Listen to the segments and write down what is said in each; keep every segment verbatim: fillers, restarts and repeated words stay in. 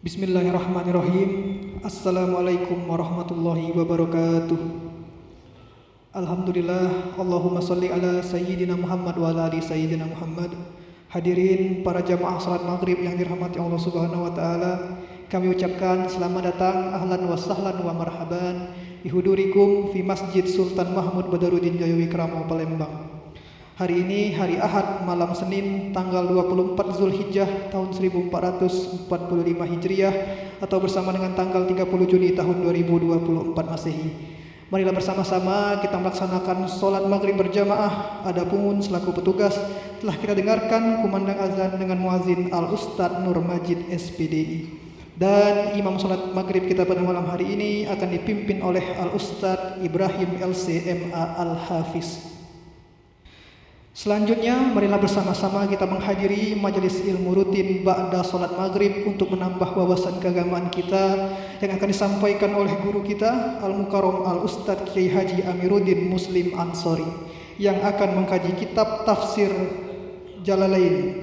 Bismillahirrahmanirrahim. Assalamualaikum warahmatullahi wabarakatuh. Alhamdulillah, Allahumma sholli ala Sayyidina Muhammad wa ala ali Sayyidina Muhammad. Hadirin para jamaah salat maghrib yang dirahmati Allah Subhanahu wa taala, kami ucapkan selamat datang, ahlan wa sahlan wa marhaban, bihudurikum fi Masjid Sultan Mahmud Badaruddin Jaya Wikrama, Palembang. Hari ini hari Ahad, malam Senin, tanggal dua puluh empat Zulhijjah tahun seribu empat ratus empat puluh lima Hijriah, atau bersama dengan tanggal tiga puluh Juni tahun dua ribu dua puluh empat Masehi. Marilah bersama-sama kita melaksanakan sholat maghrib berjamaah. Adapun selaku petugas, telah kita dengarkan kumandang azan dengan muazin Al Ustadz Nur Majid, S P D I. Dan imam sholat maghrib kita pada malam hari ini akan dipimpin oleh Al Ustadz Ibrahim, L C M A, Al Hafiz. Selanjutnya, marilah bersama-sama kita menghadiri majelis ilmu rutin ba'da sholat maghrib untuk menambah wawasan keagamaan kita, yang akan disampaikan oleh guru kita, Al Mukarram Al Ustadz Kiai Haji Amiruddin Muslim Ansori, yang akan mengkaji kitab tafsir Jalalain.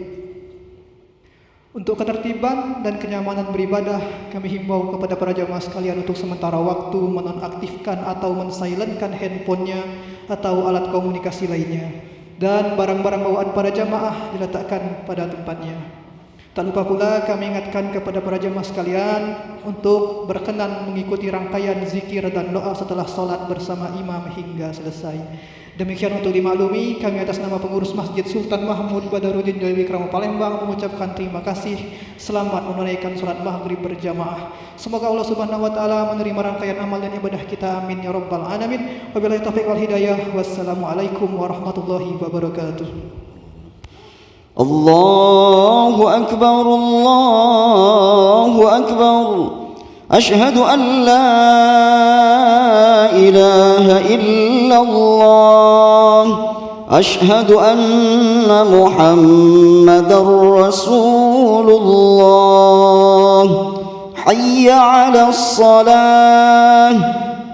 Untuk ketertiban dan kenyamanan beribadah, kami himbau kepada para jamaah sekalian untuk sementara waktu menonaktifkan atau mensilenkan handphonenya atau alat komunikasi lainnya, dan barang-barang bawaan para jamaah diletakkan pada tempatnya. Tak lupa pula kami ingatkan kepada para jamaah sekalian untuk berkenan mengikuti rangkaian zikir dan doa setelah sholat bersama imam hingga selesai. Demikian untuk dimaklumi, kami atas nama pengurus Masjid Sultan Mahmud Badaruddin Jaya Wikrama, Palembang, mengucapkan terima kasih. Selamat menunaikan sholat maghrib berjamaah. Semoga Allah Subhanahu wa taala menerima rangkaian amal dan ibadah kita. Amin ya rabbal alamin. Wabillahi taufiq wal hidayah. Wassalamualaikum warahmatullahi wabarakatuh. الله أكبر، الله أكبر. أشهد أن لا إله إلا الله. أشهد أن محمدا رسول الله. حي على الصلاة.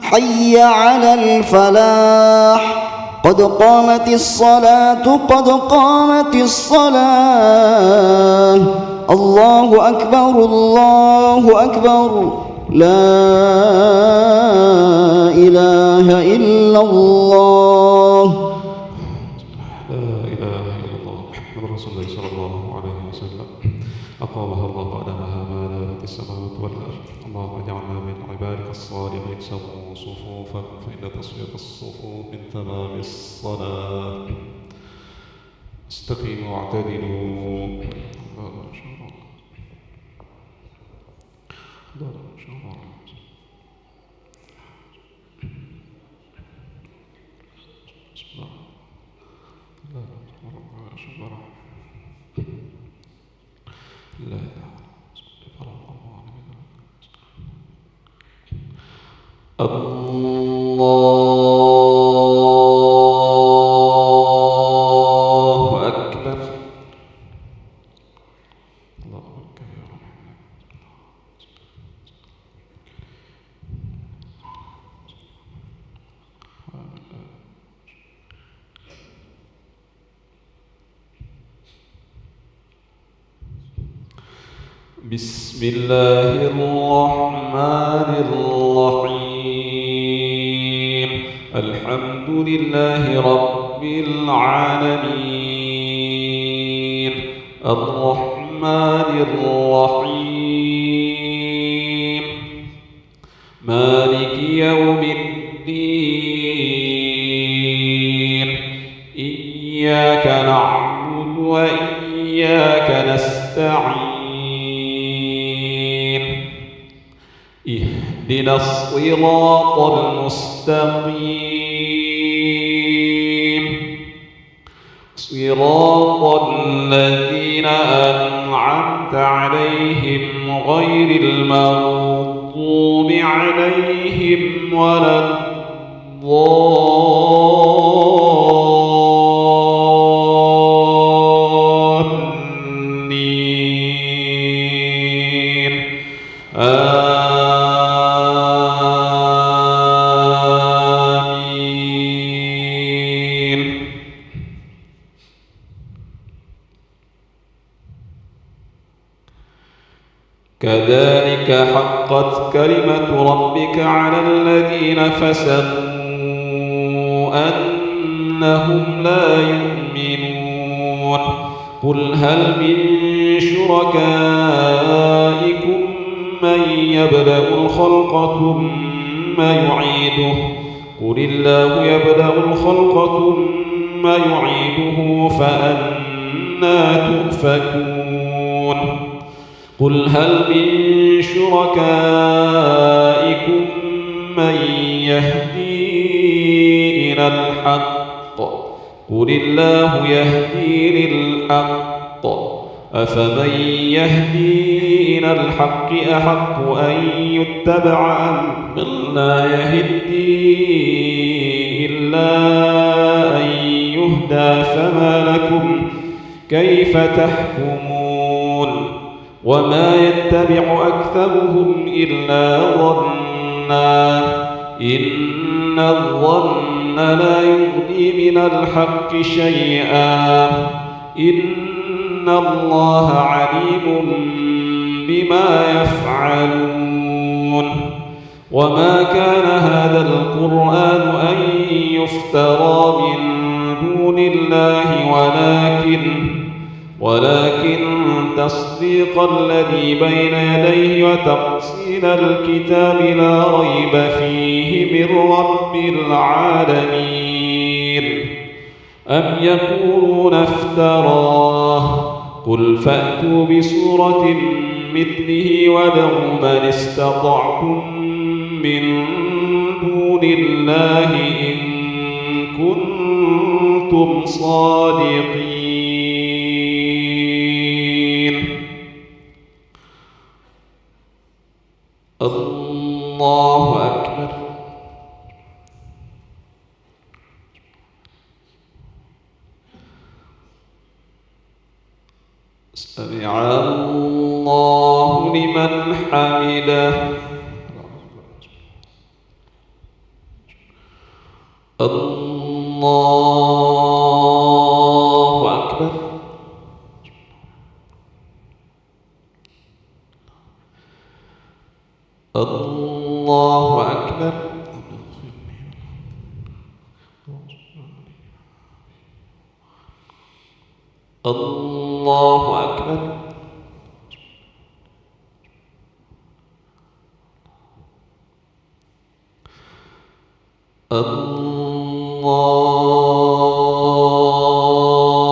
حي على الفلاح. قد قامت الصلاة، قد قامت الصلاة. الله أكبر، الله أكبر. لا إله إلا الله. لا إله إلا الله محمد رسول الله صلى الله عليه وسلم. أقامها الله أدامها ما دامت السماوات والأرض. اللهم اجعلنا من عبادك الصالحين. سووا صفوفكم فإن تسوية الصفوف من تمام الصلاة. استقيموا واعتدلوا. الله أكبر. الله أكبر. بسم الله الرحمن الرحيم. الحمد لله رب العالمين. الرحمن الرحيم. مالك يوم الدين. إياك نعبد وإياك نستعين. اهدنا الصراط المستقيم. صراط الذين أنعمت عليهم غير المغضوب عليهم ولا الضالين. آمين. كذلك حقت كلمة ربك على الذين فسقوا أنهم لا يؤمنون. قل هل من شركائكم من يبدأ الخلق ثم يعيده، قل الله يبدأ الخلق ثم يعيده فأنى تؤفكون. قل هل من شركائكم من يهدي إلى الحق؟ قل الله يهدي للحق، أفمن يهدي إلى الحق أحق أن يتبع أم من لا يهدي إلا أن يهدى، فما لكم كيف تحكمون؟ وما يتبع أكثرهم إلا ظنا، إن الظن لا يغني من الحق شيئا، إن الله عليم بما يفعلون. وما كان هذا القرآن أن يفترى من دون الله، ولكن، ولكن تصديق الذي بين يديه وتفصيل الكتاب لا ريب فيه من رب العالمين. أم يقولون افتراه، قل فأتوا بسورة مثله وادعوا من استطعتم من دون الله إن كنتم صادقين. الله أكبر. سمع الله لمن حمده. الله أكبر. الله أكبر. الله أكبر.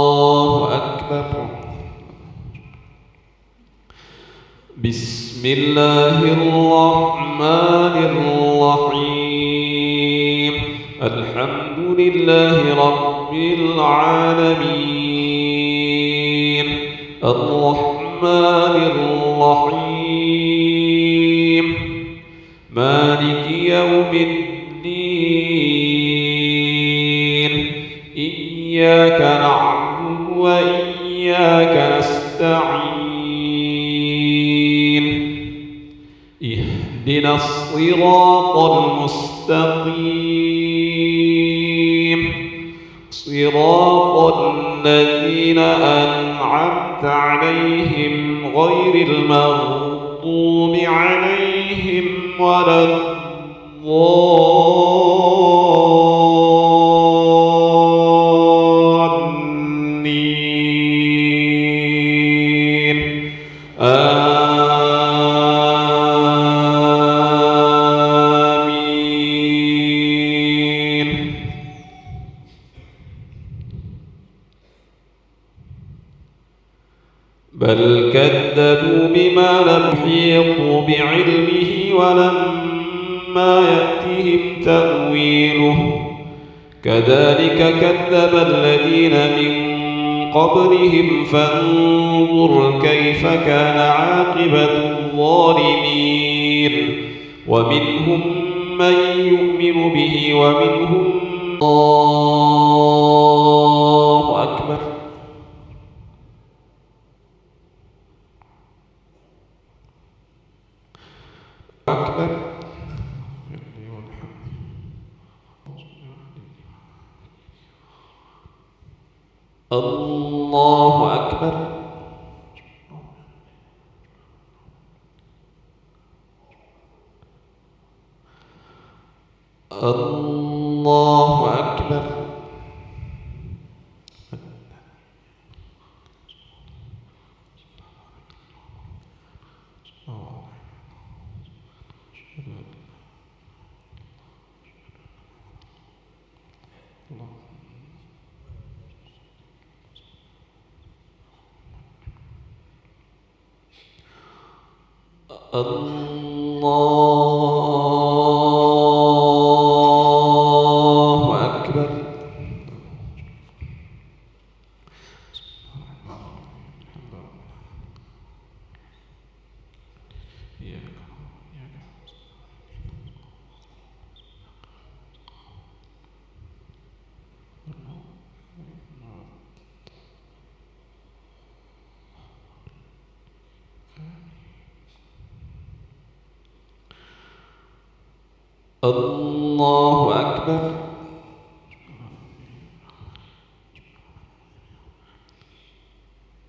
الله أكبر. بسم الله الرحمن الرحيم. الحمد لله رب العالمين. الرحمن الرحيم. مالك يوم الدين. إياك نعبد وإياك نستعين. اهدنا الصراط المستقيم. صراط الذين أنعمت عليهم غير المغضوب عليهم ولا الضالين. آمين. بل كذبوا بما لم يحيطوا بعلمه ولما يأتهم تأويله كذلك كذب الذين من قبلهم فانظر كيف كان عاقبة الظالمين. ومنهم من يؤمن به ومنهم الله أكبر. أكبر. الله أكبر. الله أكبر. الله أكبر. الله أكبر.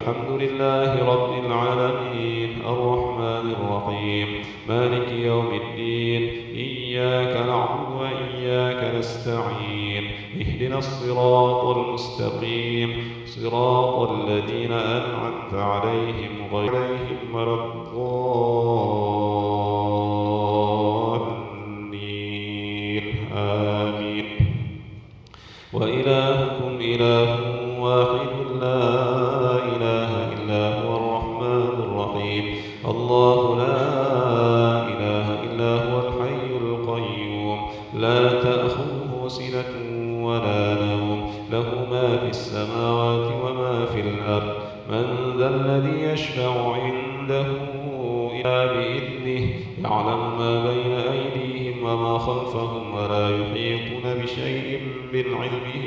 الحمد لله رب العالمين، الرحمن الرحيم، مالك يوم الدين، إياك نعبد وإياك نستعين، اهدنا الصراط المستقيم، صراط الذين أنعمت عليهم غير عليهم ولا الضالين. آمين. وإلهكم إله واحد لا إله إلا هو الرحمن الرحيم. الله لا إله إلا هو الحي القيوم. لا تأخذه سنة ولا نوم. له ما في السماوات وما في الأرض. من ذا الذي يشفع عنده إلا بإذنه. يعلم ما بين أيديهم وما خلفهم ولا يحيطون بشيء من علمه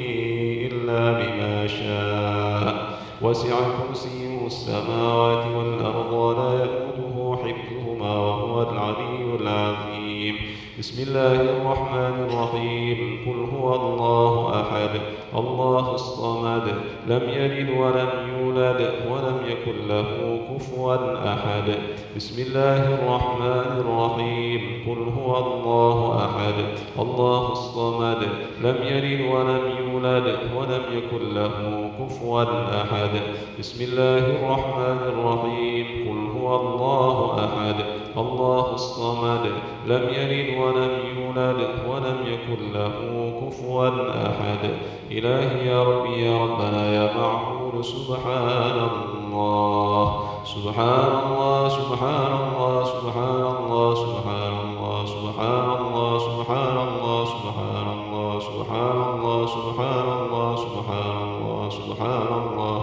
إلا بما شاء. وسع كرسيه السماوات والأرض ولا يؤوده حفظهما وهو العلي العظيم. بسم الله الرحمن الرحيم. قل هو الله أحد، الله الصمد، لم يلد ولم يولد، ولم يكن له كفوا أحد. بسم الله الرحمن الرحيم. قل هو الله أحد، الله الصمد، لم يلد ولم يولد، ولم يكن له كفوا أحد. بسم الله الرحمن الرحيم. قل هو الله أحد، الله الصمد، لم يلد ولم يولد، ولم يكن له كفوا أحد. إلهي يا ربي يا ربنا يا معبود، سبحان الله. سبحان الله، سبحان الله، سبحان الله، سبحان الله، سبحان الله، سبحان الله، سبحان الله، سبحان الله، سبحان الله، سبحان الله، سبحان الله.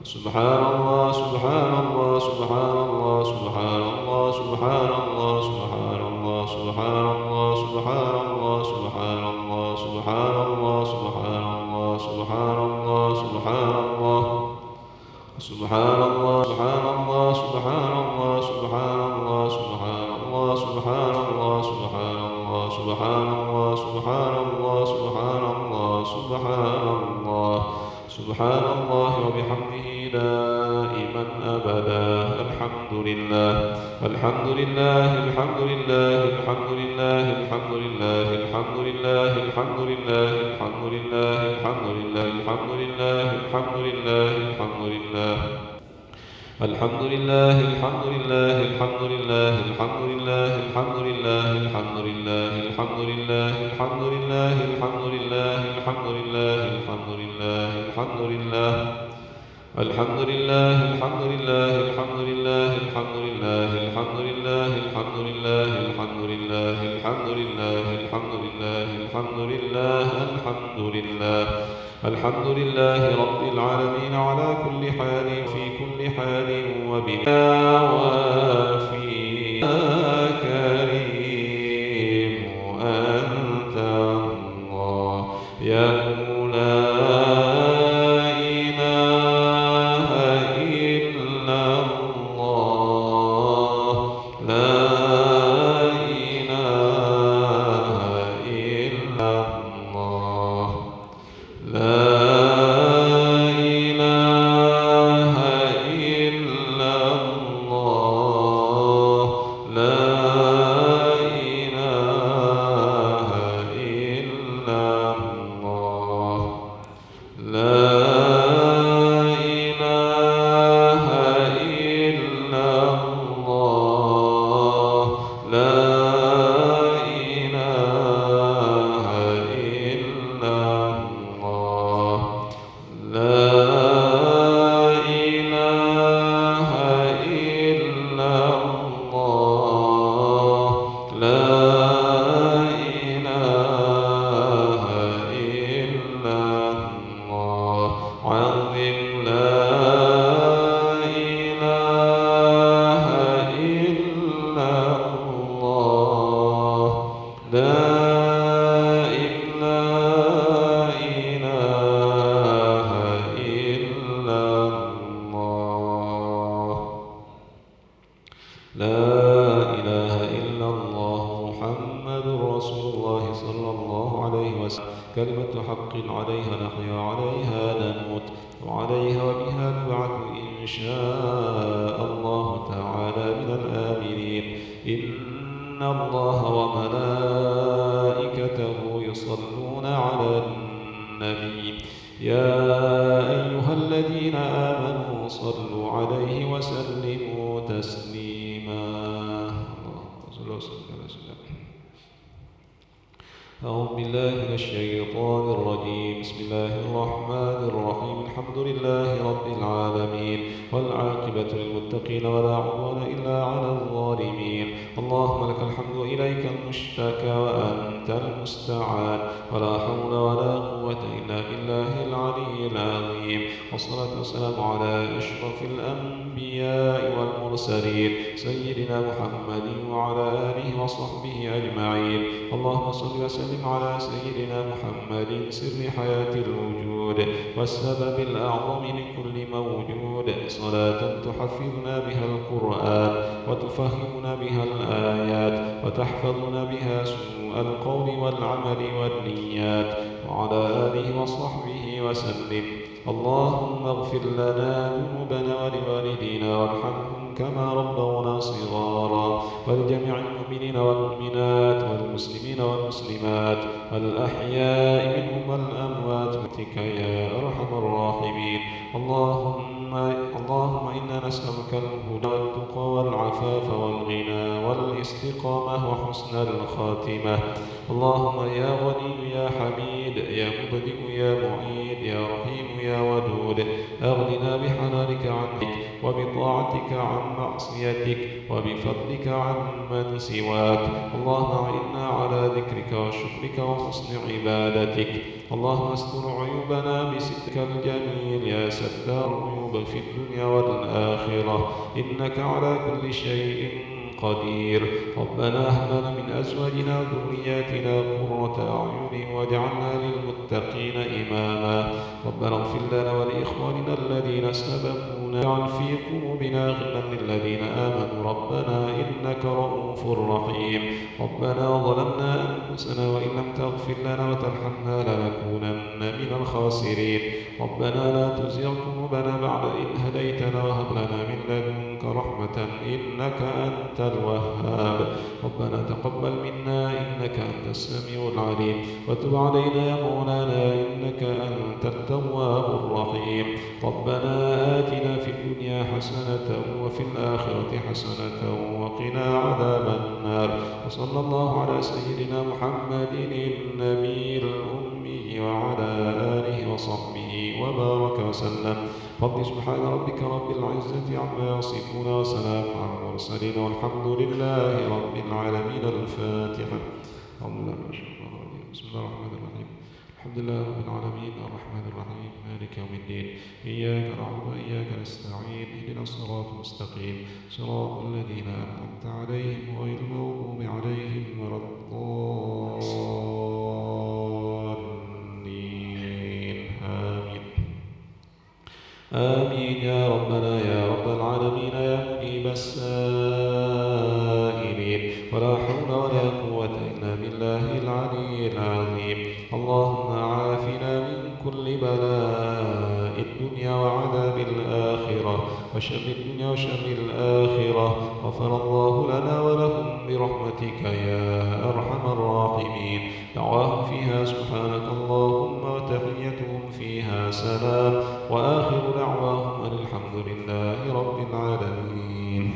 سبحان الله، سبحان الله، سبحان الله، سبحان الله، سبحان الله، سبحان الله، سبحان الله، سبحان الله، سبحان الله، سبحان الله، سبحان الله، سبحان الله، سبحان الله. سبحان الله، سبحان الله، سبحان الله، سبحان الله، سبحان الله، سبحان الله، سبحان الله، سبحان الله، سبحان الله، سبحان الله، سبحان الله. سبحان الله وبحمده دائما أبدا. الحمد لله. الحمد لله، الحمد لله، الحمد لله، الحمد لله، الحمد لله، الحمد لله، الحمد لله، الحمد لله، الحمد لله، الحمد لله، الحمد لله. الحمد لله، الحمد لله، الحمد لله، الحمد لله، الحمد لله، الحمد لله، الحمد لله، الحمد لله، الحمد لله، الحمد لله، الحمد لله، الحمد لله. الحمد لله، الحمد لله، الحمد لله، الحمد لله، الحمد لله، الحمد لله، الحمد لله، الحمد لله، الحمد لله، الحمد لله، الحمد لله. الحمد لله رب العالمين على كل حال وفي كل حال وبنا وفي يا كريم أنت الله. يا لا إله إلا الله، لا إله إلا الله، لا إله إلا الله. لا إله إلا الله محمد رسول الله صلى الله عليه وسلم. كلمة حق عليها نحيا وعليها نموت وعليها وبها نبعث إن شاء الله تعالى من الآمنين. إن الله وملائكته يصلون على النبي. يا أيها الذين آمنوا صلوا عليه وسلموا تسليما. اللهم صل وسلم على سيدنا محمد. أعوذ بالله من الشيطان الرجيم. بسم الله الرحمن الرحيم. الحمد لله رب العالمين، والعاقبة للمتقين، ولا عدوان إلا على الظالمين. اللهم لك الحمد وإليك المشتكى وأنت المستعان، ولا حول ولا قوة إلا بالله العلي العظيم. والصلاة والسلام على أشرف الأنبياء والمرسلين سيدنا محمد وعلى آله وصحبه أجمعين. اللهم صل وسلم على سيدنا محمد سر حياة الوجود والسبب الأعظم لكل موجود، صلاة تحفظنا بها القرآن وتفهمنا بها الآيات وتحفظنا بها سوء القول والعمل والنيات، وعلى آله وصحبه وسلم. اللهم اغفر لنا ذنوبنا ولوالدينا وارحمهم كما ربونا صغارا، ولجميع المؤمنين والمؤمنات والمسلمين والمسلمات الأحياء منهم والأموات برحمتك يا أرحم الراحمين. اللهم، اللهم إنا نسألك الهدى والتقى والعفاف والغنى والاستقامة وحسن الخاتمة. اللهم يا غني يا حميد، يا مبدئ يا معيد، يا رحيم يا ودود، أغننا بحلالك عن حرامك، وبطاعتك عن معصيتك، وبفضلك عن من سواك. اللهم أعنا على ذكرك وشكرك وحسن عبادتك. اللهم استر عيوبنا بسترك الجميل يا ستار العيوب في الدنيا والآخرة، إنك على كل شيء قدير. ربنا هب لنا من أزواجنا وذرياتنا قرة أعين واجعلنا للمتقين إماما. ربنا اغفر لنا ولإخواننا الذين سبقونا، واجعل في قلوبنا غلا للذين آمنوا ربنا إنك رءوف رحيم. ربنا ظلمنا أنفسنا وإن لم تغفر لنا وترحمنا لنكونن من الخاسرين. ربنا لا تزغ قلوبنا بعد إذ هديتنا وهب لنا من لدنك رحمة إنك أنت الوهاب. ربنا تقبل منا إنك أنت السميع العليم، وتب علينا يا مولانا إنك أنت التواب الرحيم. ربنا آتنا في الدنيا حسنة وفي الآخرة حسنة وقنا عذاب النار. وصلى الله على سيدنا محمد النبي الأمي وعلى آله وصحبه وبارك وسلم. فضل سبحان ربك رب العزة عما يصفون وسلام على المرسلين والحمد لله رب العالمين. الفاتحة. أعوذ بالله من الشيطان الرجيم. بسم الله الرحمن الرحيم. الحمد لله رب العالمين، الرحمن الرحيم، مالك يوم الدين، إياك نعبد وإياك نستعين، اهدنا الصراط المستقيم، صراط الذين أنعمت عليهم غير المغضوب عليهم ولا الضالين. آمين. آمين يا ربنا يا رب العالمين يا مجيب السائلين، ولا حول ولا قوة إلا بالله العلي العظيم. اللهم عافنا من كل بلاء الدنيا وعذاب الآخرة، وشر الدنيا وشر الآخرة. غفر الله لنا ولهم برحمتك يا أرحم الراحمين. دعواهم فيها سبحانك اللهم وتحيتهم فيها سلام، وآخر دعواهم أن الحمد لله رب العالمين.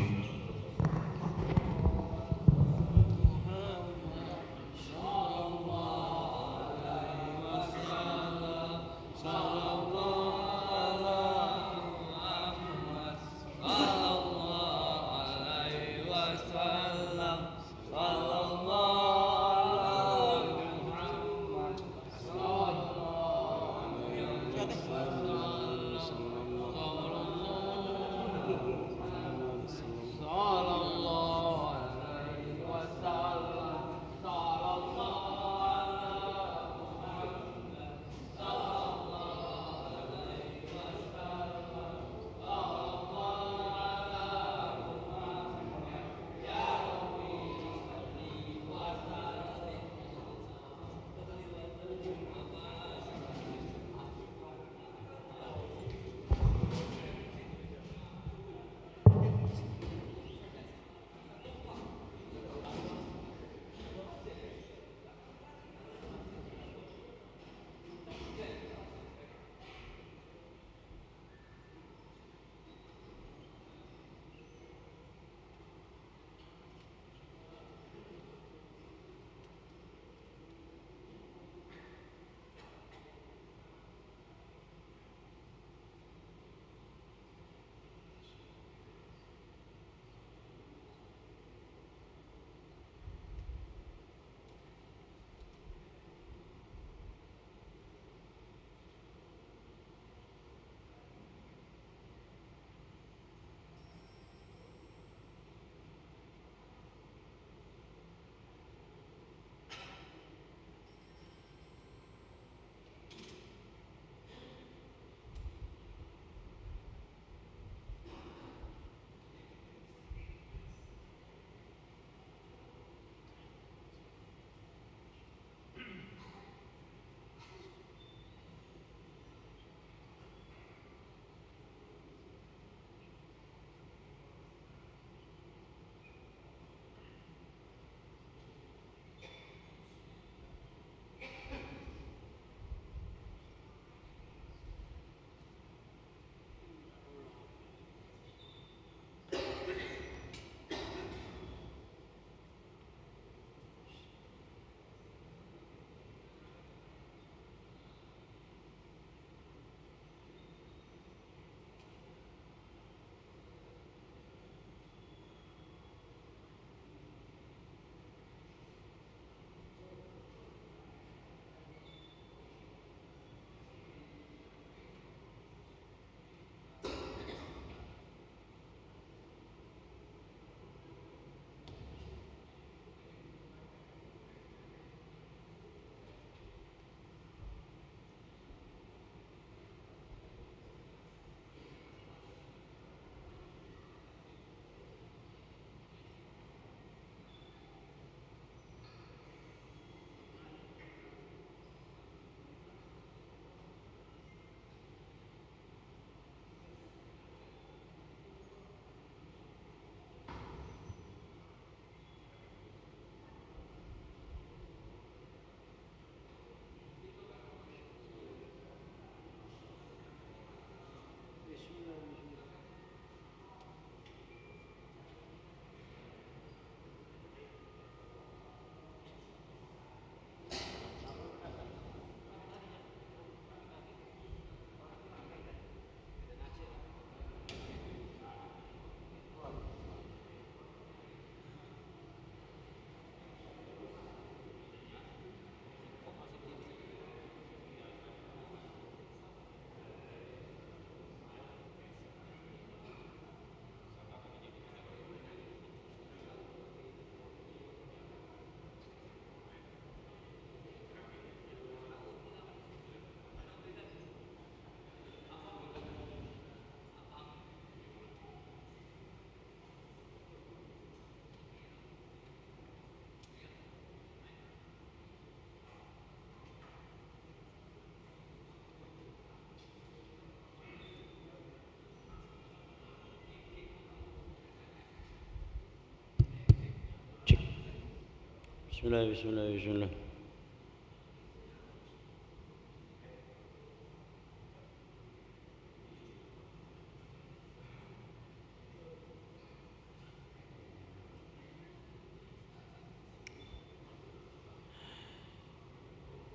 Bismillah, bismillah, bismillah.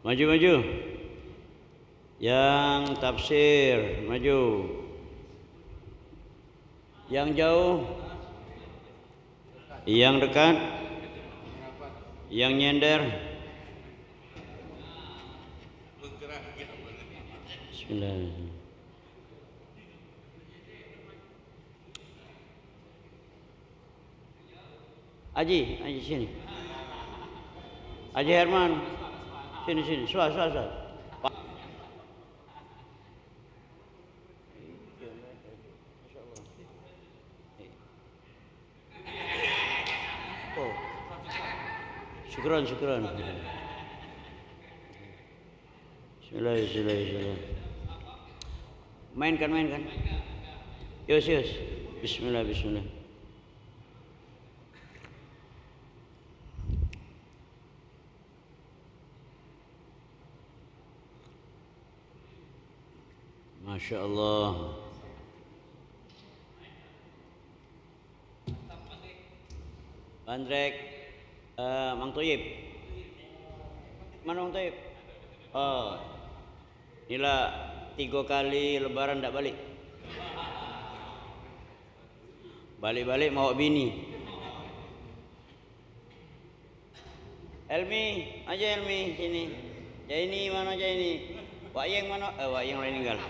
Maju, maju. Yang tafsir, maju. Yang jauh, yang dekat, yang nyender. Bismillah. Aji, Aji sini. Aji Herman. Sini, sini. Suah, suah, suah. Oh. Syukran, syukran. Bismillah, bismillah, bismillah. Mainkan, mainkan. Yus, yus. Bismillah, bismillah. Masya Allah. Bandrek, eh, Mang Toyib. Mana Mang Toyib? Oh, inilah tiga kali lebaran dak balik. Balik-balik bawa bini. Elmi, aja Elmi sini. Jaini, mana Jaini? Wak Yeng mana? Eh, Wak Yeng lah ninggal.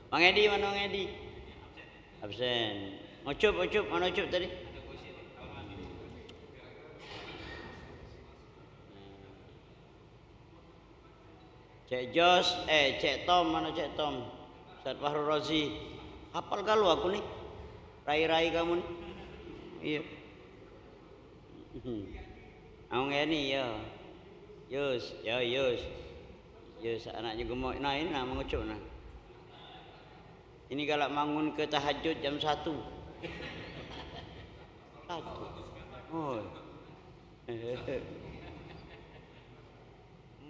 Mang Edi, mana Mang Edi? Absen. Ucup, Ucup, mana Ucup tadi? Cek Jos, eh, Cek Tom, mana Cek Tom? Ustaz Fahru Razi. Hafal galo aku ni. Rai-rai kamu ni. Iya. Aku ngeni, ya. Yus, ya, Yus. Yus, anaknya gemuk. Nah, ini nah, mengucuk nah. Ini galak bangun ke tahajud jam satu. Satu. Oh.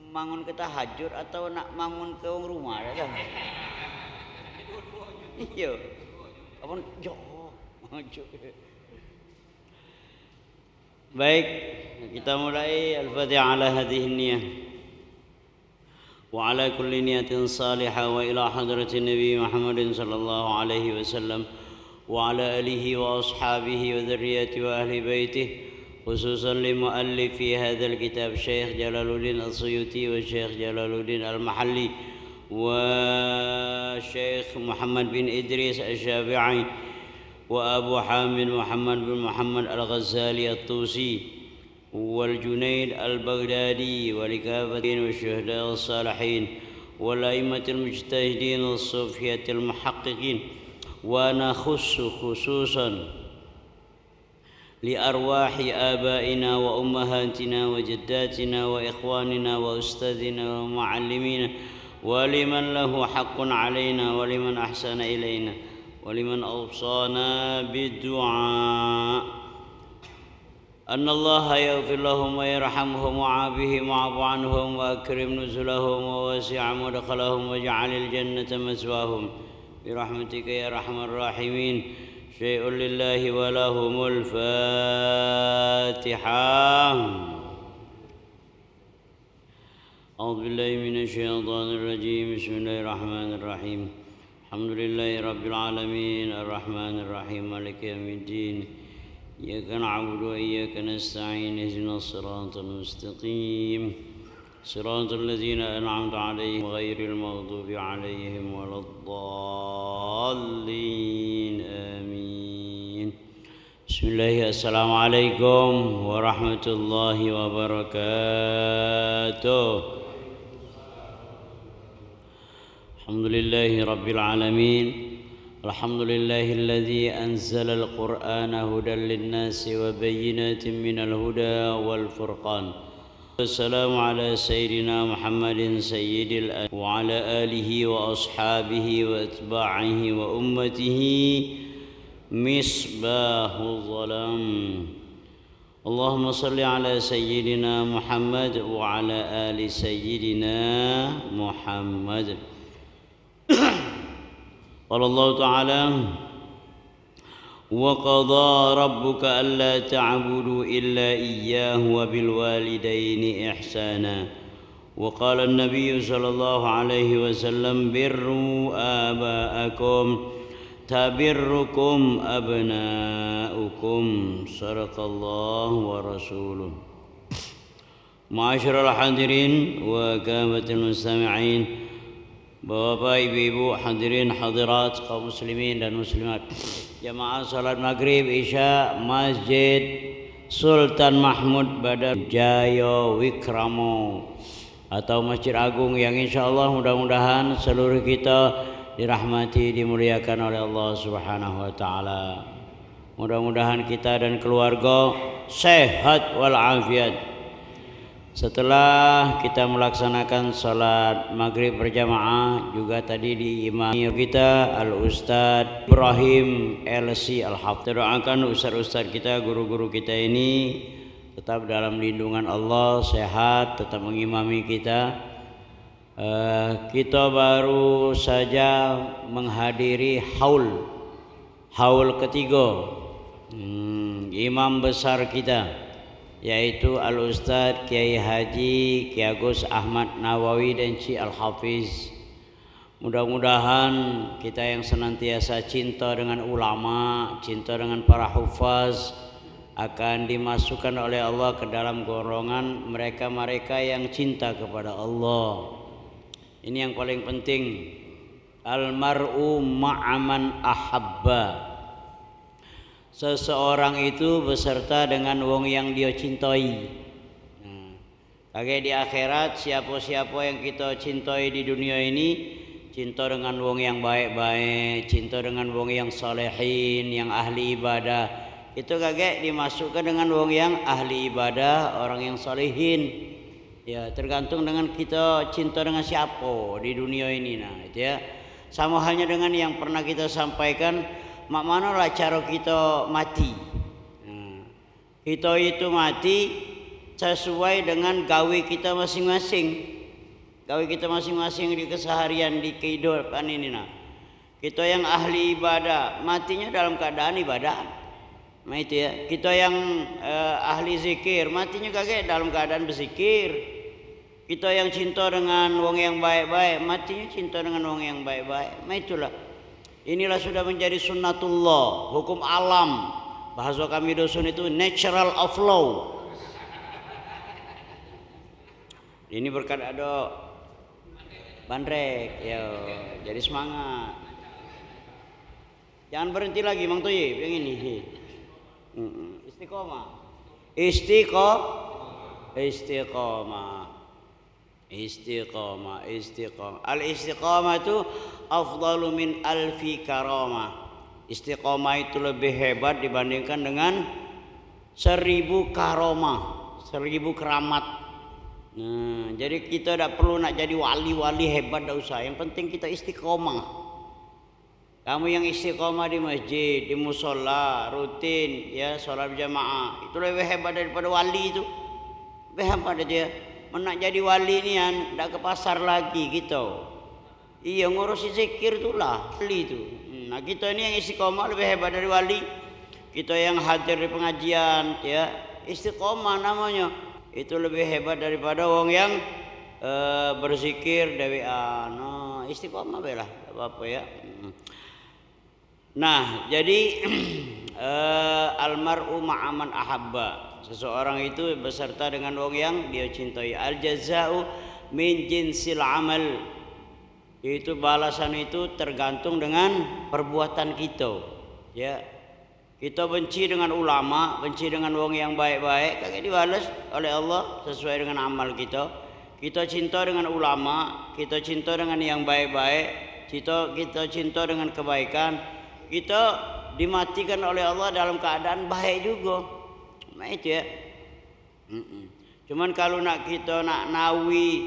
Bangun ke tahajud atau nak bangun ke wong rumah dak tahu. Iyo. Apa yo? Baik, kita mulai Al-Fatihah ala hadhihi niyah. وعلى كل نية صالحة وإلى حضرة النبي محمد صلى الله عليه وسلم وعلى آله وأصحابه وذريته وأهل بيته، خصوصا لمؤلف هذا الكتاب شيخ جلال الدين السيوطي والشيخ جلال الدين المحلي والشيخ محمد بن إدريس الشافعي وأبو حامد محمد بن محمد الغزالي الطوسي والجنيد البغدادي ولكافة والشهداء والصالحين والأئمة المجتهدين والصوفية المحققين، ونخص خصوصا لأرواح آبائنا وأمهاتنا وجداتنا وإخواننا وأستاذنا ومعلمينا ولمن له حق علينا ولمن أحسن إلينا ولمن أوصانا بالدعاء. أن الله يغفر لهم ويرحمهم وعافهم واعف عنهم وأكرم نزلهم ووسع مدخلهم واجعل الجنة مثواهم برحمتك يا أرحم الراحمين. شيء لله ولهم الفاتحة. أعوذ بالله من الشيطان الرجيم. بسم الله الرحمن الرحيم. الحمد لله رب العالمين. الرحمن الرحيم. مالك يوم الدين. إياك نعبد وإياك نستعين. اهدنا الصراط المستقيم. صراط الذين أنعمت عليهم غير المغضوب عليهم ولا الضالين. آمين. بسم الله. السلام عليكم ورحمة الله وبركاته. الحمد لله رب العالمين. الحمد لله الذي أنزل القرآن هدى للناس وبينات من الهدى والفرقان. والسلام على سيدنا محمد سيد الأ-، وعلى آله وأصحابه وأتباعه وأمته مصباح الظلام. اللهم صل على سيدنا محمد وعلى آل سيدنا محمد. قال الله تعالى: وقضى ربك ألا تعبدوا إلا إياه وبالوالدين إحسانا. وقال النبي صلى الله عليه وسلم: بروا آباءكم تبركم أبناؤكم. صدق الله ورسوله. Ma'asyiral hadirin wa kafatil mustami'in, Bapak, Ibu-ibu, hadirin hadirat, kaum muslimin dan muslimat, jamaah salat maghrib isya Masjid Sultan Mahmud Badar Jaya Wikramo atau Masjid Agung yang insyaallah mudah-mudahan seluruh kita dirahmati, dimuliakan oleh Allah Subhanahu wa taala. Mudah-mudahan kita dan keluarga sehat walafiat. Setelah kita melaksanakan salat maghrib berjamaah, juga tadi diimami kita Al Ustaz Ibrahim L C Al Hafidh. Kita doakan ustaz-ustaz kita, guru-guru kita ini tetap dalam lindungan Allah, sehat, tetap mengimami kita. Eh, kita baru saja menghadiri haul, haul ketiga, hmm, imam besar kita, yaitu Al Ustaz Kiai Haji Ki Agus Ahmad Nawawi dan Cik Al Hafiz. Mudah-mudahan kita yang senantiasa cinta dengan ulama, cinta dengan para hufaz, akan dimasukkan oleh Allah ke dalam golongan mereka-mereka yang cinta kepada Allah. Ini yang paling penting. Al mar'u ma'a man ahabba. Seseorang itu beserta dengan wong yang dia cintai. Nah, kagek di akhirat, siapa-siapa yang kita cintai di dunia ini, cinta dengan wong yang baik-baik, cinta dengan wong yang salehin, yang ahli ibadah, itu kagek dimasukkan dengan wong yang ahli ibadah, orang yang salehin. Ya, tergantung dengan kita cinta dengan siapa di dunia ini, nah, itu ya. Sama halnya dengan yang pernah kita sampaikan, mak manolah cara kita mati. Nah, kita itu mati sesuai dengan gawe kita masing-masing. Gawe kita masing-masing di keseharian, di kehidupan ini, nah. Kita yang ahli ibadah, matinyo dalam keadaan ibadah. Nah, itu ya. Kita yang, eh, ahli zikir, matinyo kagek dalam keadaan berzikir. Kita yang cinta dengan wong yang baik-baik, matinyo cinta dengan wong yang baik-baik. Nah, itulah. Inilah sudah menjadi sunnatullah, hukum alam. Bahasa kami dusun itu natural of law. Ini berkat ada bandrek, yo, jadi semangat. Jangan berhenti lagi, Mang Toyib, yang ini. Mm-mm. Istiqomah. Istiqo-, istiqomah. Istiqomah, istiqomah. Al istiqomah itu afdalu min alfi karamah. Istiqomah itu lebih hebat dibandingkan dengan seribu karomah, seribu keramat. Nah, jadi kita dak perlu nak jadi wali-wali hebat, dak usah. Yang penting kita istiqomah. Kamu yang istiqomah di masjid, di musola, rutin, ya, sholat berjamaah, itu lebih hebat daripada wali itu. Lebih hebat itu ya. Men nak jadi wali nian, dak ke pasar lagi kita. Iya, ngurusi zikir itulah wali itu. Hmm, nah, kita ini yang istiqomah lebih hebat dari wali. Kita yang hadir di pengajian, ya, istiqomah namanya. Itu lebih hebat daripada wong yang, eh, berzikir dewean. Nah, istiqomah bae lah, dak apa-apa ya. Hmm. Nah, jadi, eh, al mar'u ma'a man ahabba. Seseorang itu beserta dengan wong yang dia cintai. Al jaza'u min jinsil amal. Itu balasan itu tergantung dengan perbuatan kita. Ya. Kita benci dengan ulama, benci dengan wong yang baik-baik, kagek dibales oleh Allah sesuai dengan amal kita. Kita cinta dengan ulama, kita cinta dengan yang baik-baik, kita, kita cinta dengan kebaikan, kita dimatikan oleh Allah dalam keadaan baik juga. Nah, itu ya. Mm-mm. Cuman kalu nak kita nak nawi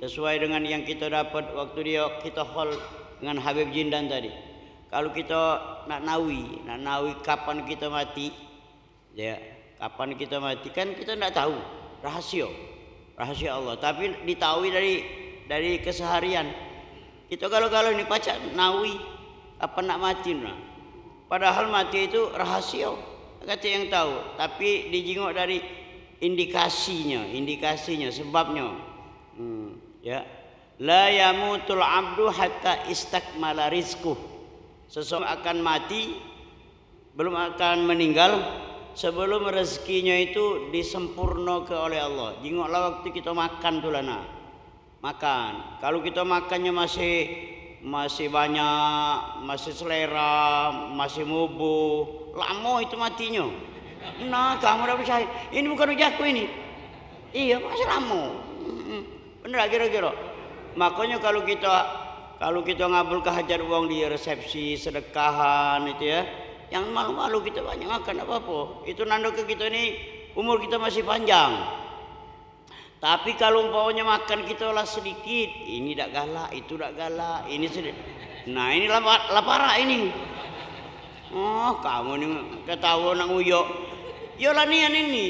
sesuai dengan yang kita dapat waktu dia kita hol dengan Habib Jindan tadi. Kalau kita nak nawi, nak nawi kapan kita mati, ya, kapan kita mati, kan kita ndak tahu, rahasia, rahasia Allah. Tapi ditahui dari, dari keseharian. Kita kalau-kalau ini pacak nawi kapan nak mati, nah. Padahal mati itu rahasia, kata yang tahu. Tapi dijingok dari indikasinya, indikasinya, sebabnya. Hmm, ya. La yamutul abdu hatta istakmala rizquh. Seseorang akan mati, belum akan meninggal, sebelum rezekinya itu disempurnoke oleh Allah. Jingoklah waktu kita makan tu lah, nah. Makan. Kalau kita makannya masih, masih banyak, masih selera, masih mubuh, lama itu matinyo. Nah, kamu dak percaya. Ini bukan ujaku ini. Iya, masih lama. Mm-mm. Bener dak kira-kira? Makanya kalau kita, kalau kita ngabulke hajat wong di resepsi, sedekahan itu ya, yang malu-malu kita banyak makan, dak apa-apa. Itu nandoke kita ni umur kita masih panjang. Tapi kalau umpamanya makan kita lah sedikit, ini dak galak, itu dak galak, ini sedikit. Nah, ini lapar, lapar ini. Oh, kamu ni ketawa nak nguyok. Yolah nian ini.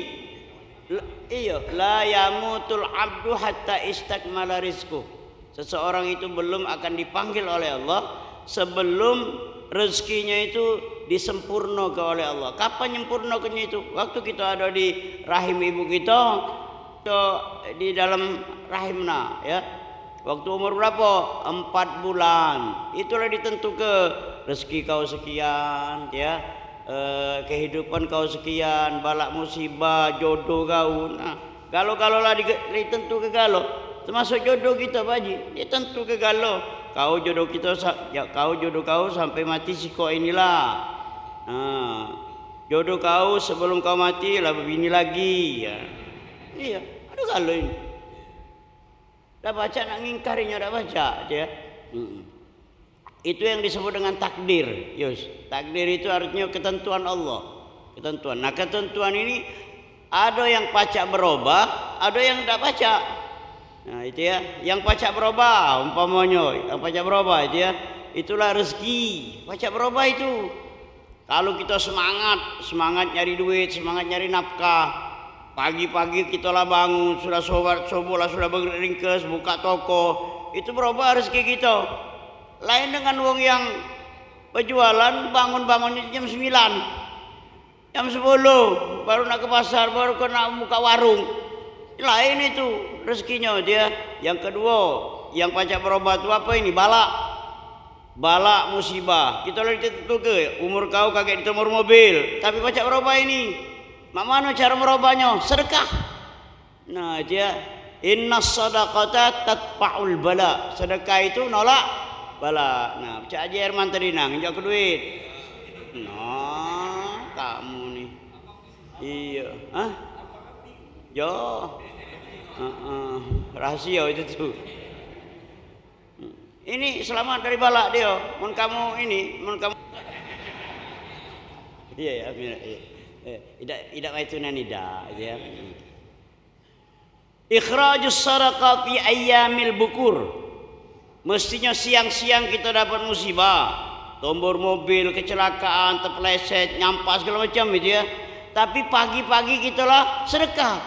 La, iyo, la yamutul abdu hatta istakmala rizquh. Seseorang itu belum akan dipanggil oleh Allah sebelum rezekinya itu disempurnoke oleh Allah. Kapan nyempurnokenyo itu? Waktu kita ada di rahim ibu kita, kita di dalam rahim, nah, ya. Waktu umur berapa? Empat bulan. Itulah ditentuke rezeki kau sekian, ya. Eh, kehidupan kau sekian, balak musibah, jodoh kau. Nah, galo-galo lah di-, ditentuke galo. Termasuk jodoh kita, Pak Haji. Ditentuke galo. Kau jodoh kita sa-, ya, kau jodoh kau sampai mati sikok inilah. Nah, jodoh kau sebelum kau mati lah bebini lagi, ya. Iya, ada galo ini. Dak pacak nak ngingkarinyo, dak pacak, ya. Mm-mm. Itu yang disebut dengan takdir, Yus. Takdir itu artinya ketentuan Allah. Ketentuan. Nah, ketentuan ini ada yang pacak berubah, ada yang dak pacak. Nah, itu ya. Yang pacak berubah, umpamanya, yang pacak berubah itu ya, itulah rezeki. Pacak berubah itu. Kalau kita semangat, semangat nyari duit, semangat nyari nafkah, pagi-pagi kita lah bangun, sudah sobat, subuh lah sudah beringkes, buka toko, itu berubah rezeki kita. Lain dengan wong yang berjualan, bangun-bangunnya jam sembilan, jam sepuluh, baru nak ke pasar, baru ke nak buka warung. Lain itu rezekinya dia. Yang kedua, yang pacak berubah tu apa ini? Balak. Balak musibah. Kita lah ditentuke, umur kau kagek ditomor mobil, tapi pacak berubah ini. Mak mano cara merubahnya? Sedekah. Nah, dia, "Innas sadaqata tatfa'ul bala." Sedekah itu nolak bala. Nah, pacak aja Herman tadi nah, nginjak ke duit. Nah, kamu ni. Iya. Hah? Yo. Heeh. Rahasia itu tu. Ini selamat dari balak dia. Mun kamu ini, mun kamu iya, ya, iya, iya. Eh, idak, idak itu nan idak, gitu ya. Ikhrajus sadaqah fi ayyamil bukur. Mestinya siang-siang kita dapat musibah. Tombor mobil, kecelakaan, terpeleset, nyampak segala macam gitu ya. Tapi pagi-pagi kita lah sedekah.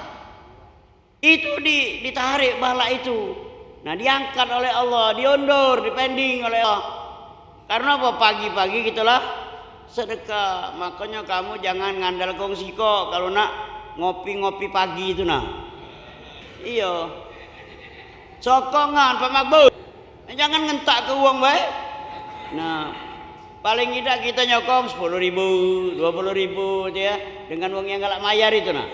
Itu di, ditarik balak itu. Nah, diangkat oleh Allah, diundur, dipending oleh Allah. Karena apa? Pagi-pagi kita lah sedekah. Makanya kamu jangan ngandalke wong sikok kalau nak ngopi-ngopi pagi itu nah. Iyo. Sokongan Pak Makbul. Jangan ngentak ke uang bae. Nah, paling tidak kita nyokong sepuluh ribu, dua puluh ribu itu ya, dengan uang yang galak mayar itu nah.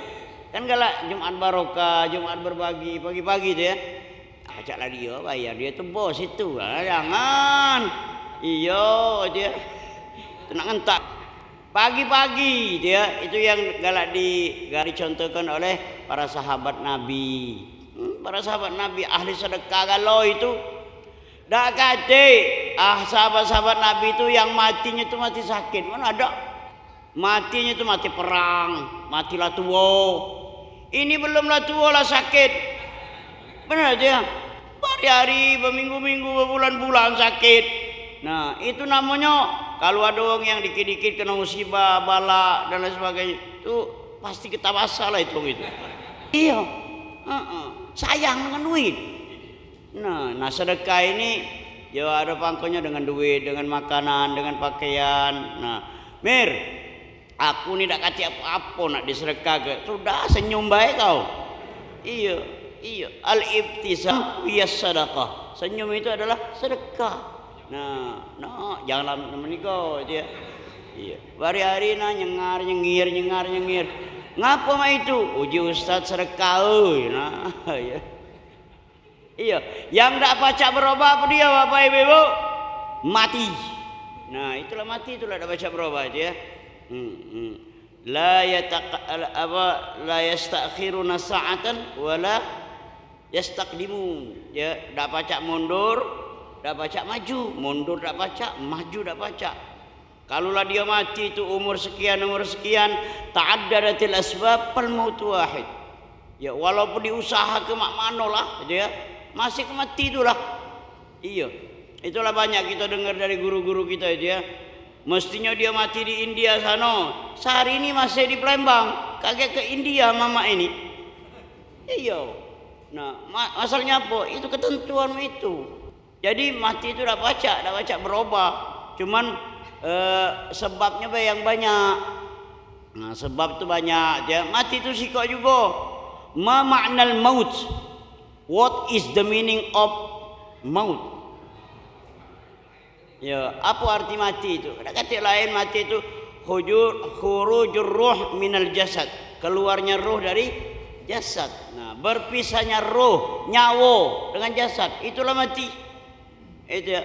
Kan galak Jumat barokah, Jumat berbagi, pagi-pagi itu ya. Pacak lah dia bayar, dia tu bos itu. Ah, jangan. Iyo dia. Tu nak ngentak. Pagi-pagi dia, itu yang galak di, galak dicontohkan oleh para sahabat Nabi. Hmm, para sahabat Nabi ahli sedekah galo itu. Dak katik, ah, sahabat-sahabat Nabi itu yang matinya itu mati sakit. Mana ada? Matinya itu mati perang, mati lah tuo. Ini belum lah tuo lah sakit. Benar aja. Berhari-hari, berminggu-minggu, berbulan-bulan sakit. Nah, itu namanya Kalu ado wong yang dikit-dikit keno musibah, balak, dan lain sebagainya, tu pasti kita basah lah itu wong itu. Iyo. Heeh. Sayang dengan duit. Nah, nah, sedekah ini, yo, ado pangkonyo dengan duit, dengan makanan, dengan pakaian. Nah, Mir, aku ni dak katek apo-apo nak disedekahke. Sudah, senyum bae kau. Iyo, iyo. Al-ibtisam hiya sadaqah. Senyum itu adalah sedekah. Nah, nah, jangan lamo niko itu ya. Iyo. Hari-hari nah nyengar nyengir, nyengar nyengir. Ngapo mak itu? Uji ustaz sedekah, oi. Nah, iyo. Iyo, yang dak pacak berubah apo dio, Bapak Ibu, Ibu? Mati. Nah, itulah mati, itulah dak pacak berubah itu ya. Hmm, hmm. La yataq-, apa, la yastakhiruna sa'atan wa la yastaqdimun. Ya, dak pacak mundur, dak pacak maju, mundur dak pacak, maju dak pacak. Kalu lah dio mati tu umur sekian, umur sekian, ta'addadatil asbab, fal mautu wahid. Ya, walaupun diusahake mak mano lah, gitu ya, masih ke mati tu lah. Iyo. Itulah banyak kito dengar dari guru-guru kito itu ya. Mestinyo dio mati di India sano, sehari ini masih di Palembang, kagek ke India mamak ini. Iyo. Nah, ma-, masalahnya apo? Itu ketentuan itu. Jadi mati tu dak pacak, dak pacak berubah. Cuman, eh, sebabnyo be yang banyak. Nah, sebab tu banyak. Dia mati tu sikok jugo. Ma maknal maut? What is the meaning of maut? Ya, apo arti mati tu? Dak katek lain mati tu khujur-, khurujur ruh minal jasad. Keluarnya roh dari jasad. Nah, berpisahnya roh, nyawo dengan jasad. Itulah mati. Itu ya.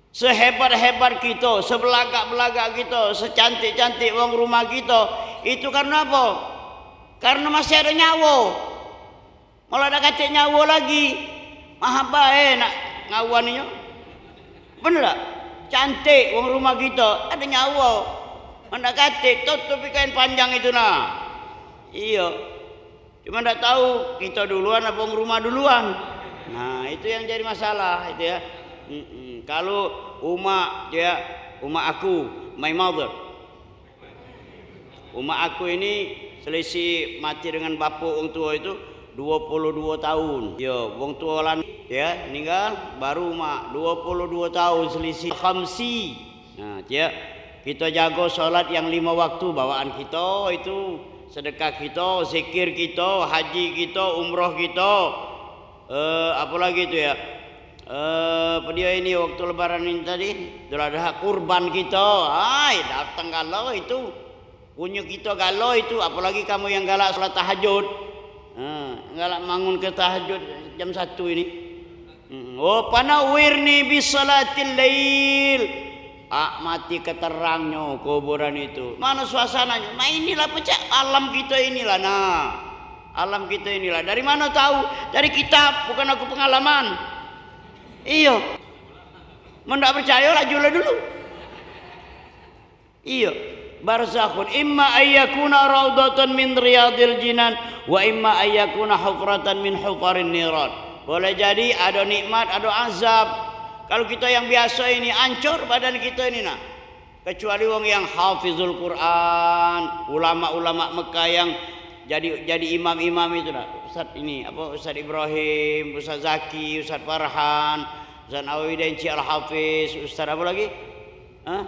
Sehebat-hebat kito, sebelagak-belagak kito, secantik-cantik wong rumah kito, itu karena apo? Karena masih ado nyawo. Malah dak katek nyawo lagi. Maha bae nak ngawan inyo. Bener dak? Cantik wong rumah kito, ado nyawo. Dak katek tutupi kain panjang itu nah. Iyo. Cuma dak tau kito duluan apo wong rumah duluan. Nah, itu yang jadi masalah itu ya. Mm-mm. Kalu umak ya, umak aku, my mother. Umak aku ini selisih mati dengan bapuk wong tuo itu duo puluh duo taun. Yo, wong tuo lan ya ninggal, baru umak duo puluh duo taun selisih. Khamsi. Nah, ya, kito jago solat yang limo waktu bawaan kito itu, sedekah kito, zikir kito, haji kito, umroh kito. Eh, apo lagi tu ya? Eh, apo dio ini waktu lebaran ini tadi? Idul Adha, kurban kito. Ai, datang galo itu. Punyo kito galo itu, apolagi kamu yang galak salat tahajud. Ha, galak mangun ke tahajud jam satu ini. Hmm. Oh, panawwirni bisalatil lail. Ak mati keterangnyo kuburan itu. Mano suasananyo? Nah, inilah pecak alam kito inilah. Nah, alam kito inilah. Dari mano tau? Dari kitab, bukan aku pengalaman. Iyo. Men dak percayo, lajulah dulu. Iyo. Barzakhun imma ayyakuna raudatan min riyadil jinan wa imma ayyakuna hufratan min hufarin niran. Boleh jadi ado nikmat, ado azab. Kalu kito yang biaso ini, ancor badan kito ini nah. Kecuali wong yang hafizul Quran, ulama-ulama Mekah yang jadi, jadi imam-imam itu nah. Ustaz ini, apa, Ustaz Ibrahim, Ustaz Zaki, Ustaz Farhan, Ustaz Nawawi dan Cik Al-Hafiz, Ustaz apa lagi? Hah?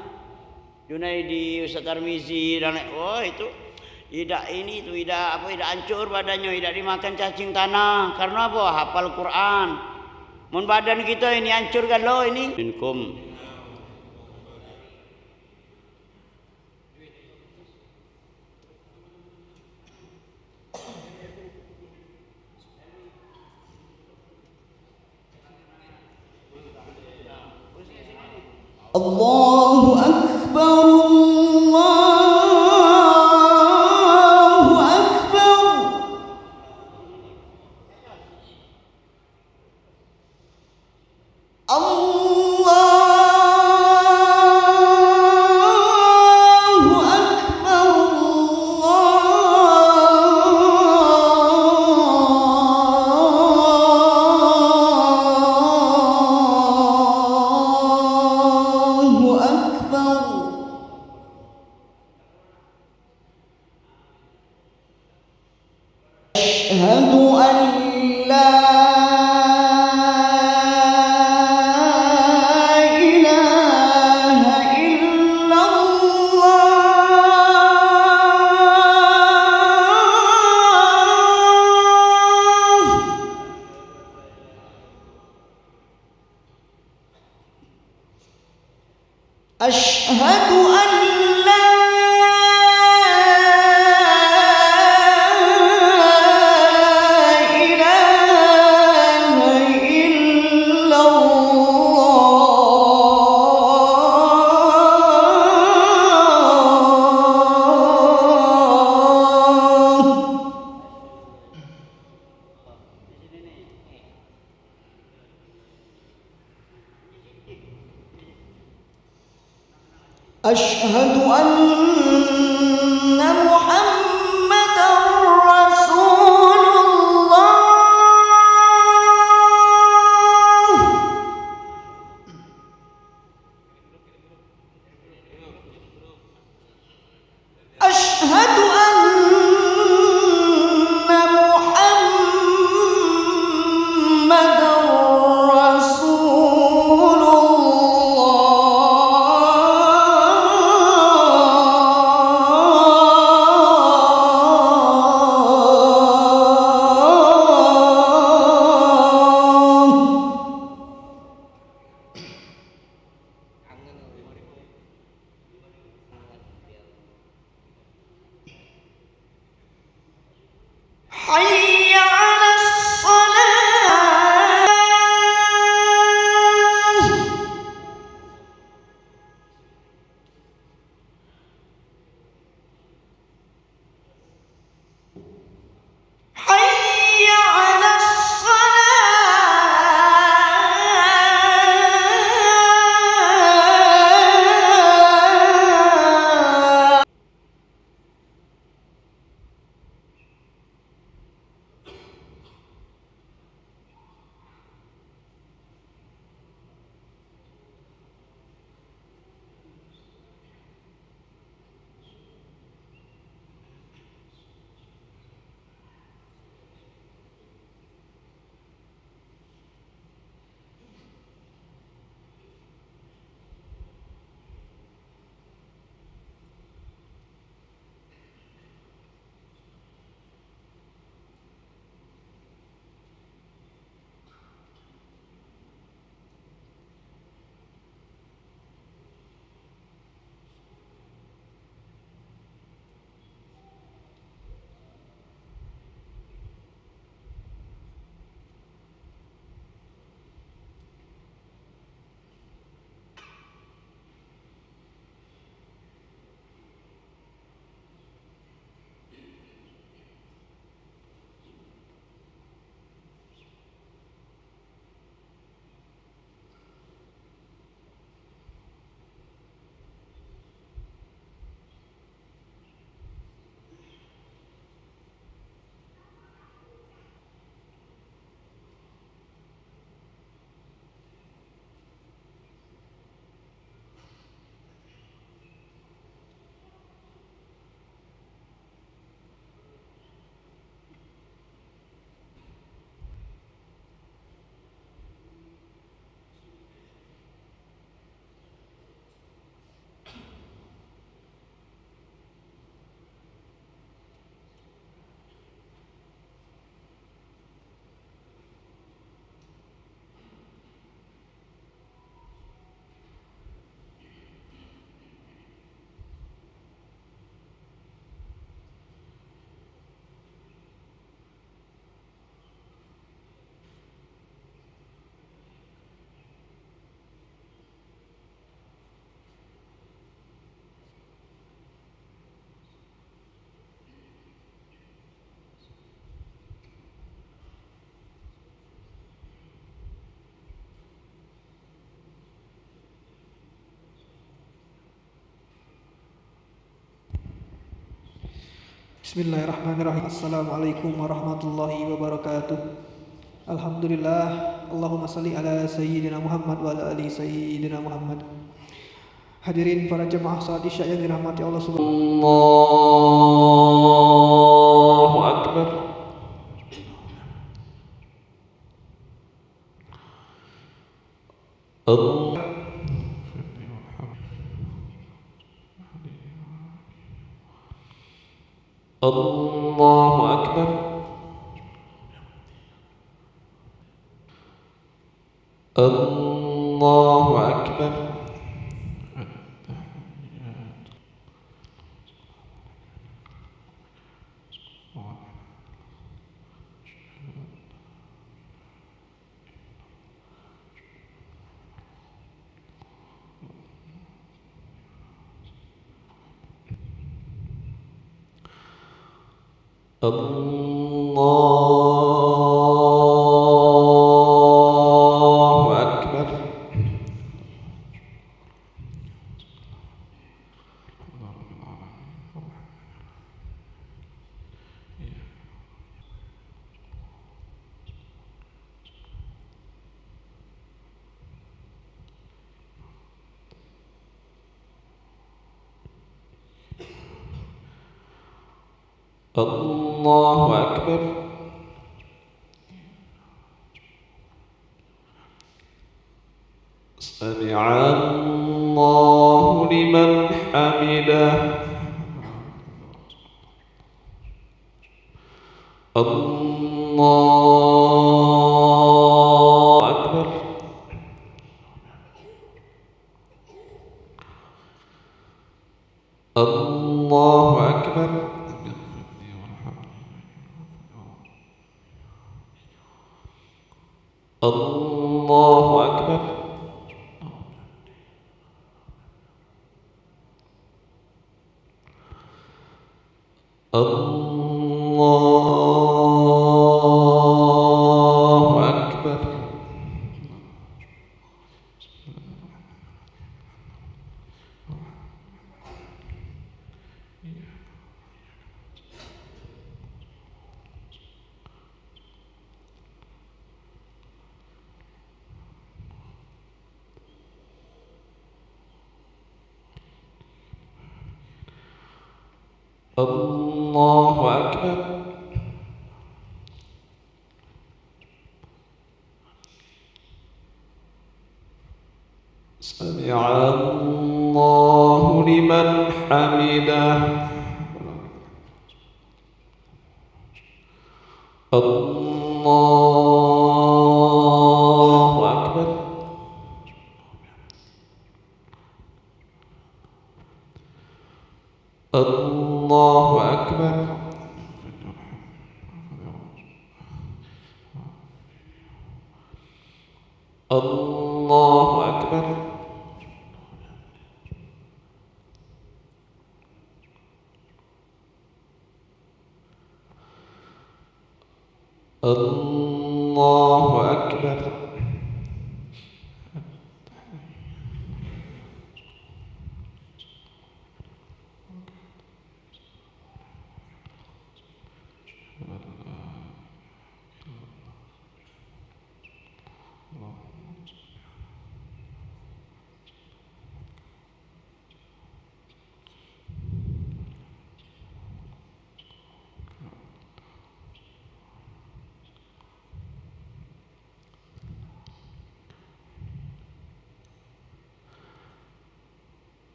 Junaidi, Ustaz Tarmizi dan lain, wah, itu idak ini tu, idak apa, idak hancur badannya, idak dimakan cacing tanah. Karena apa? Hafal Quran. Mun badan kita ini hancur galo ini. Minkum. Allahu Akbar, Allahu Akbar. Allahu Akbar, Allahu Akbar. أشهد أن لا إله إلا الله. أشهد أن لا إله إلا الله. أشهد أن محمدا رسول الله. أشهد أن محمدا رسول الله. حي على الصلاة. حي على الصلاة. Bismillahirrahmanirrahim. Assalamualaikum warahmatullahi wabarakatuh. Alhamdulillah. Allahumma salli ala Sayyidina Muhammad wa ala ali Sayyidina Muhammad. Hadirin para jemaah salat Isya yang dirahmati Allah Subhanahu. Allahu Akbar. Al- Allahu Akbar. Allahu Akbar. Allahu Akbar. Allahu Akbar. سمع الله لمن حمده. الله أكبر. الله أكبر. الله أكبر. الله أكبر. الله أكبر. سمع الله لمن حمده. الله أكبر. الله أكبر. الله أكبر. الله أكبر.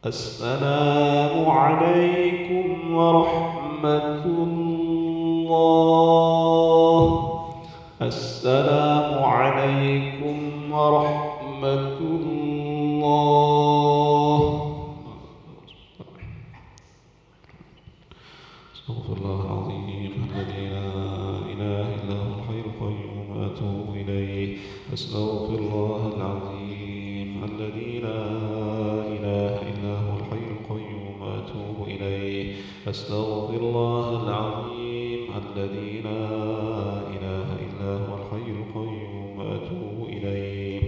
السلام عليكم ورحمة الله. السلام عليكم ورحمة الله. أستغفر الله العظيم الذي لا إله إلا هو الحي القيوم أتوب إليه. أستغفر الله العظيم الذي لا إله إلا هو الحي القيوم أتوب إليه. أستغفر الله العظيم الذي لا إله إلا هو الحي القيوم أتوب إليه.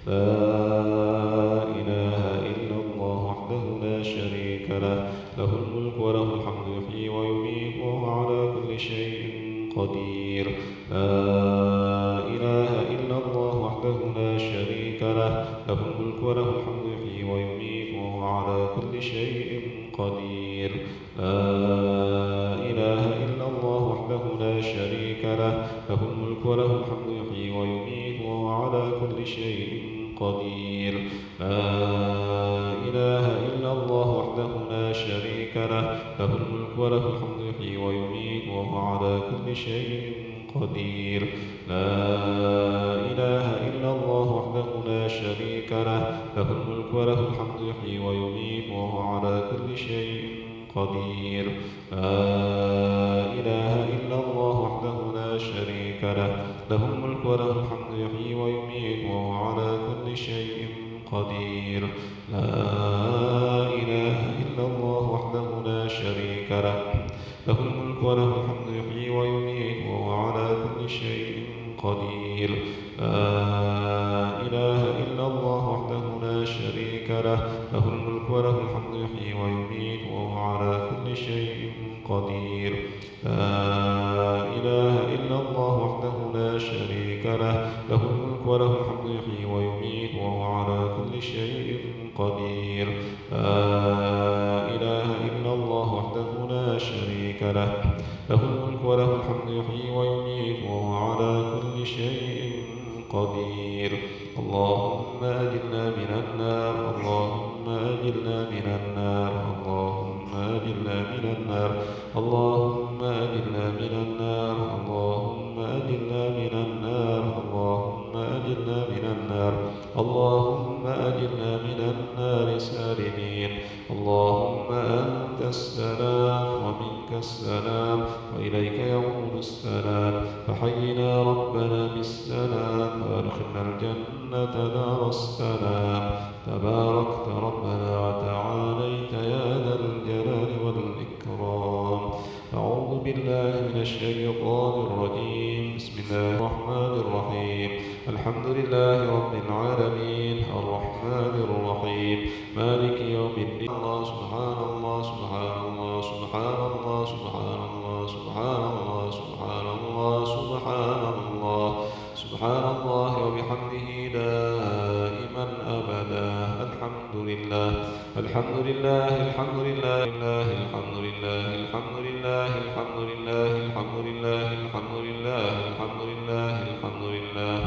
لا إله إلا الله وحده لا شريك له، له الملك وله الحمد يحيي ويميت وهو على كل شيء قدير. لا إله إلا الله وحده لا شريك له، له الملك وله الحمد يحيي ويميت وهو على كل شيء قدير. لا إله إلا الله وحده لا شريك له، له الملك وله الحمد يحيي ويميت وهو على كل شيء قدير. لا إله إلا الله وحده لا شريك له، له الملك وله الحمد يحيي ويميت وهو على كل شيء قدير. لا إله إلا الله وحده لا شريك له، له الملك وله الحمد يحيي ويميت وهو على كل شيء قدير. لا إله إلا الله وحده لا شريك له، له الملك وله الحمد يحيي ويميت وهو على كل شيء قدير. لا إله إلا الله وحده لا شريك له، له الملك وله الحمد يحيي ويميت وهو على كل شيء قدير. لا إله إلا الله وحده لا شريك له، له الملك وله الحمد يحيي ويميت وهو على كل شيء قدير. لا إله إلا الله وحده لا شريك له، له الملك وله الحمد يحيي ويميت وهو على كل شيء قدير. لا إله إلا الله وحده لا شريك له، له الملك وله الحمد يحيي ويميت وهو على كل شيء قدير. اللهم أجرنا من النار، اللهم أجرنا من النار، اللهم أجرنا من النار، اللهم أجرنا من النار، اللهم أجرنا من النار، اللهم أجرنا من النار، اللهم أجرنا من النار سالمين. اللهم أنت السلام ومنك السلام وإليك يعود السلام. فحينا ربنا بالسلام وأدخلنا الجنة دار السلام. تباركت ربنا وتعاليت يا ذا الجلال والإكرام. أعوذ بالله من الشيطان الرجيم. بسم الله الرحمن الرحيم. الحمد لله رب العالمين. الرحمن الرحيم. مالك يوم الدين. الله، سبحان الله، سبحان الله، سبحان الله، سبحان الله، سبحان الله، سبحان الله، سبحان الله. سبحان الله وبحمده دائما أبدا. الحمد لله. الحمد لله، الحمد لله، الحمد لله، الحمد لله، الحمد لله، الحمد لله، الحمد لله، الحمد لله، الحمد لله.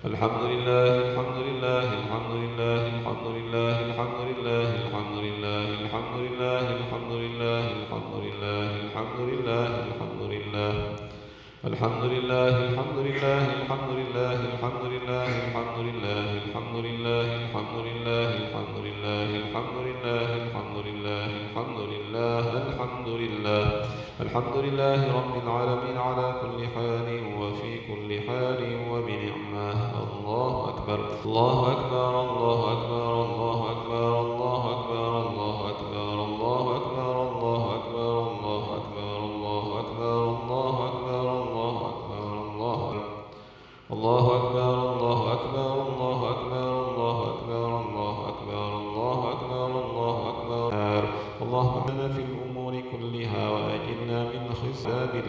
الحمد لله، الحمد لله، الحمد لله، الحمد لله، الحمد لله، الحمد لله، الحمد لله، الحمد لله، الحمد لله، الحمد لله، الحمد لله. الحمد لله، الحمد لله، الحمد لله، الحمد لله، الحمد لله، الحمد لله، الحمد لله، الحمد لله، الحمد لله، الحمد لله، الحمد لله، الحمد لله. الحمد لله رب العالمين على كل حال وفي كل حال وبنعمة. الله أكبر، الله أكبر، الله أكبر، الله أكبر، الله أكبر، الله أكبر، الله أكبر، الله أكبر، الله أكبر، الله أكبر، الله أكبر، الله أكبر، الله أكبر. الله أكبر، الله أكبر، الله أكبر، الله أكبر، الله أكبر، الله أكبر. اللهم آمنا في الأمور كلها وأجرنا من خزي عذاب